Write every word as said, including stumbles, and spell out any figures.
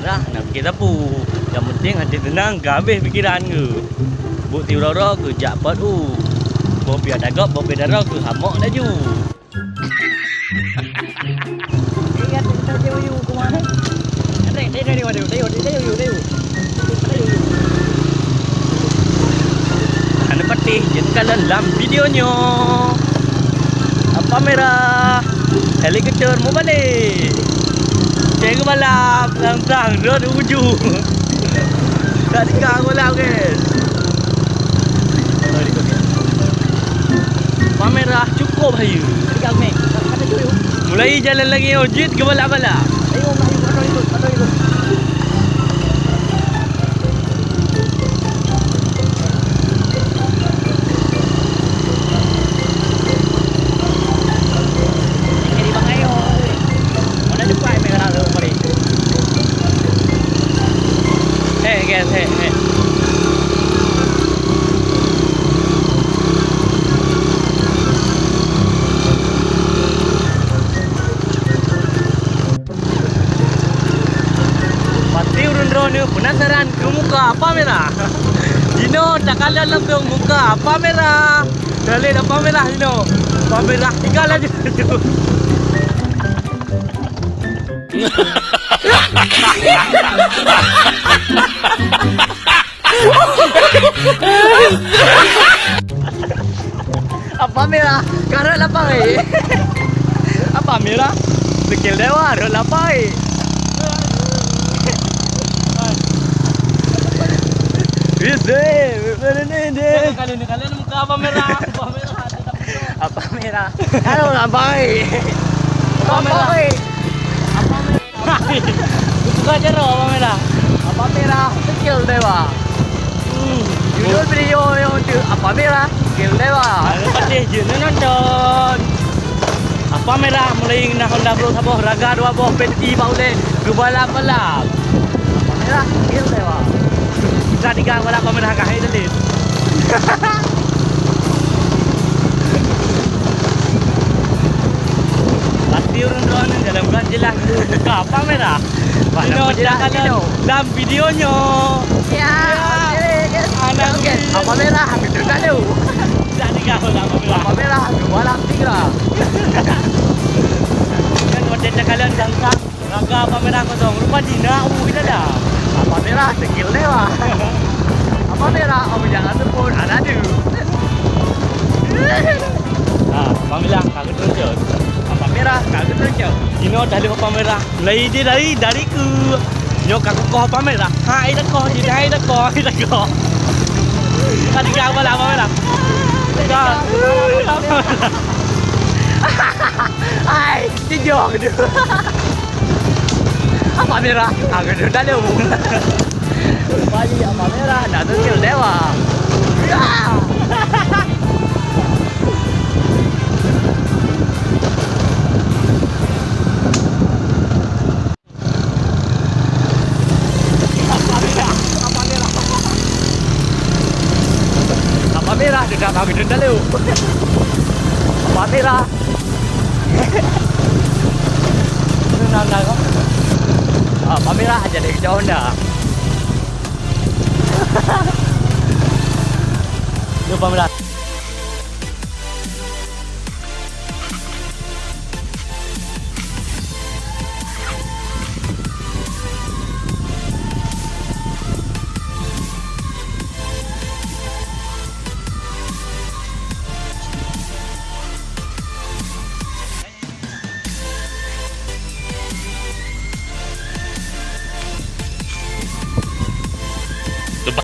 Dah, nak pikir sapeue. Nyang penting hati tenang, ka habéh pikeran keuh. Buet siuroe-uroe keuh jak pat u. Boh piah dagob, boh piah daroe keuh hamok laju. Aneuk patéh jeuet kalon lam video nyoe. Apa merah? Helikopter meubalek. Cek keubalap, sang-sang rot uju. Tak dikang keubalap, guys. Pamerah cukup hayeue. Mulai jalan lagi, oh, jeuet keubalap-balap. Hek, guys, hek, hek. Pasti ureueng droeneuh penasaran keu muka Apa Merah. Jinoe takalon langsung muka Apa Merah. Dah lé Apa Merah jinoe. Apa Merah tinggal aja. Apa merah? Karot lapang, eh. Apa merah? Sekil dewa, rot lapang, eh. Bisa, ini deh. Kali ni, kali ni muka Apa Merah? Apa Merah? Apa merah? Karot lapang, eh. Apa merah? Apa merah? Buka jaroe Apa Merah. Apa merah? Sekil dewa. Hmm. Judul video yang tu Apa Merah? Sekil dewa. Patéh jeuet nonton. Apa Merah mulai na Honda Flow saboh, raga dua boh, peti bak ulèe, geubalap-balap. Apa merah? Sekil dewa. Kita tiga balap Apa Merah kah, hai, Dalil? Pasti ureueng droeneuh dalam bulan jelas. Apa merah? Inoe jelas, inoe. Dalam video nyoe. Ya, ya. Oke, guys. Anak oke. Apa merah? Betul tak tu? Tak dengar apa merah. Apa merah? Dua lah, tiga. Kan macam kalian ganteng. Raga Apa Merah kosong. Rupa Cina, uh, kita dah. Apa merah? Sekil dewa. Apa merah? Oh, jangan sebut. Ada tu. Ah, Apa Merah, ka geuteuncot. Apa merah, ka geuteuncot. Inoe dah lheueh Apa Merah. Mulai dia dari, dari ku. Nyoe ka kukoh Apa Merah. Hai, dah koh, hai, dah koh, hai, dah koh. Tadi ka Apa Merah. Dah. Hai, tijong tu. Apa merah? Aku tu tak ada. Bali Apa Merah, dah tu dewa. Ya. Apa merah? Apa merah? Apa merah? Apa merah? Apa merah? Apa merah? Jadi jauh dah. Apa merah?